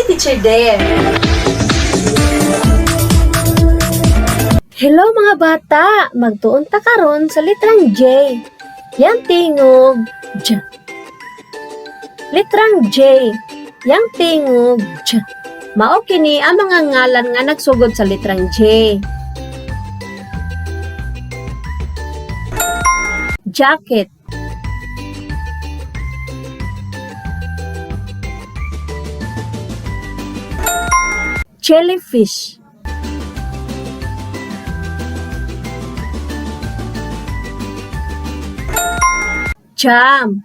si Teacher Dare. Hello, mga bata! Magtuon ta karon sa litrang J. Yang tingog J. Litrang J. Yang tingog J. Mao kini ang mga ngalan nga nagsugod sa litrang J. Jacket. Jellyfish. Jam.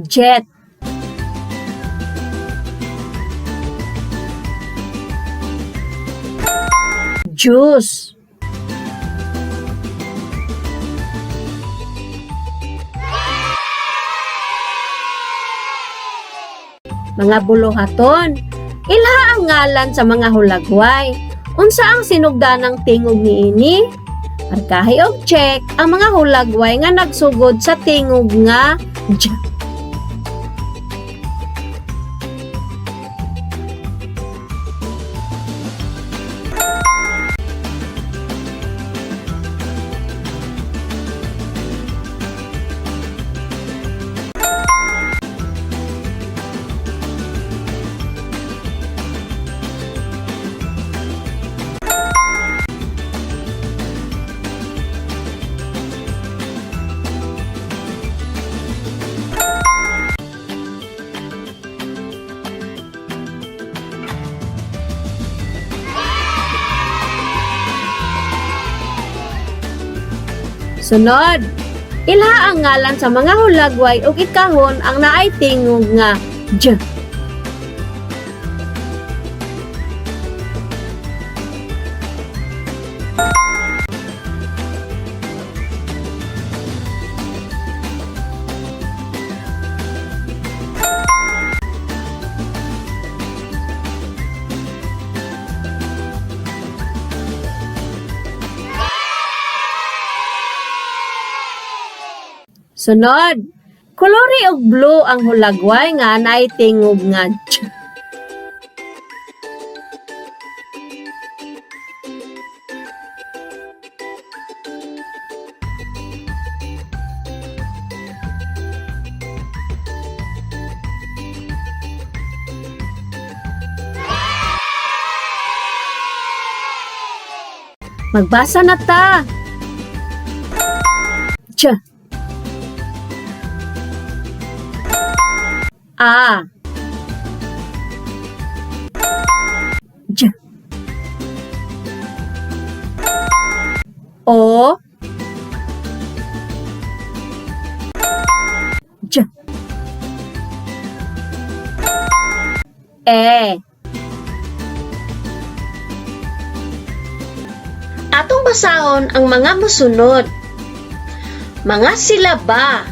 Jet. Juice. Mga buluhaton. Ilha ang ngalan sa mga hulagway. Unsa ang sinugdanang tingog niini? Markahi og check ang mga hulagway nga nagsugod sa tingog nga J. Sunod, ilha ang ngalan sa mga hulagway ug ikahon ang naay tingog nga J. Sunod, kulori og blue ang hulagway nga naay tingog nga J. Magbasa na ta. Ch. A. J. O. J. E. Atong basahon ang mga mosunod. Mga silaba.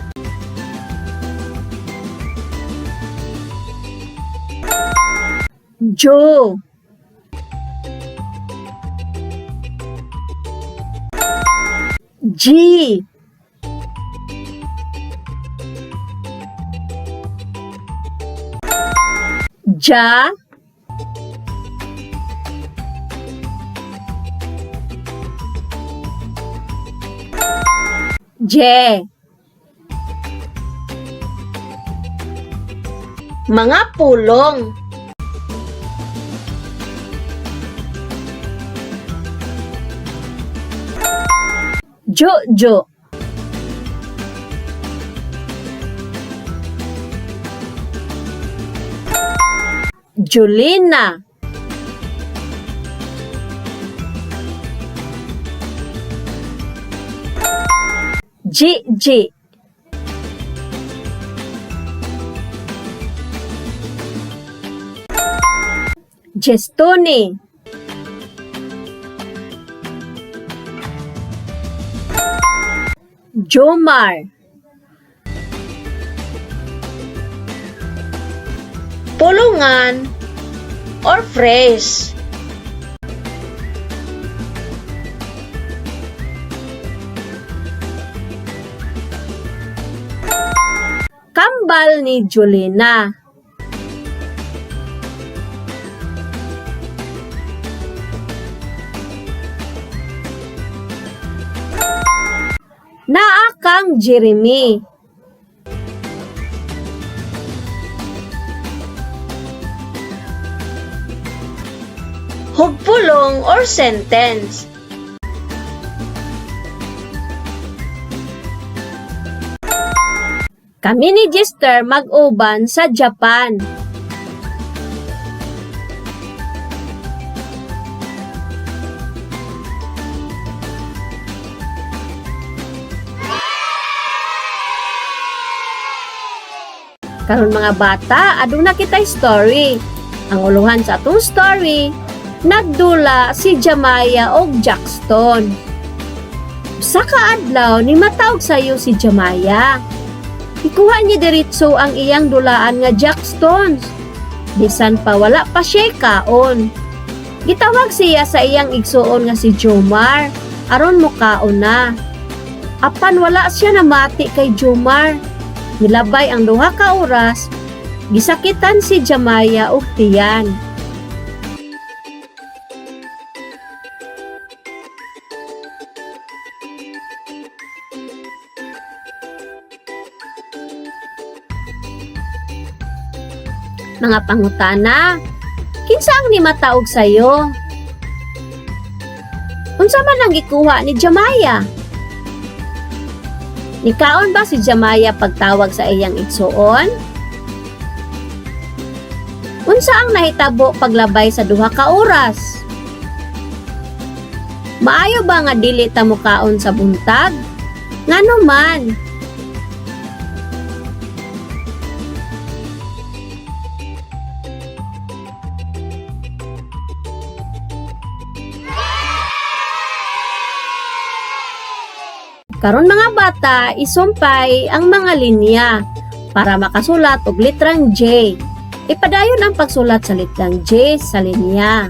Jo. G. Ja. Je. Mga pulong. Jojo. Julina. Gigi. Gestoni. Jomar. Pulungan or phrase. Hambal ni Julina. Naa kang Jeremy. Hugpulong or sentence. Kami ni Jester mag-uban sa Japan. Karon, mga bata, aduna kitay story. Ang uluhan sa atong story, "Nagdula si Jamaya og Jackstone." Usa ka adlaw, nimataog sayo si Jamaya. Ikuha niya diretso ang iyang dulaan nga jackstones. Bisan pa wala pa siya kaon. Gitawag siya sa iyang igsuon nga si Jomar aron mukaon na. Apan wala siya namati kay Jomar. Nilabay ang 2 ka oras, gisakitan si Jamaya og tiyan. Mga pangutana. Kinsa ang nimataog sayo? Unsa man ang gikuha ni Jamaya? Nikaon ba si Jamaya pagtawag sa iyang igsuon? Unsa ang nahitabo paglabay sa 2 ka oras? Maayo ba nga dili ta mukaon sa buntag? Ngano man? Karon, mga bata, isumpay ang mga linya para makasulat og litrang J. Ipadayon ang pagsulat sa litrang J sa linya.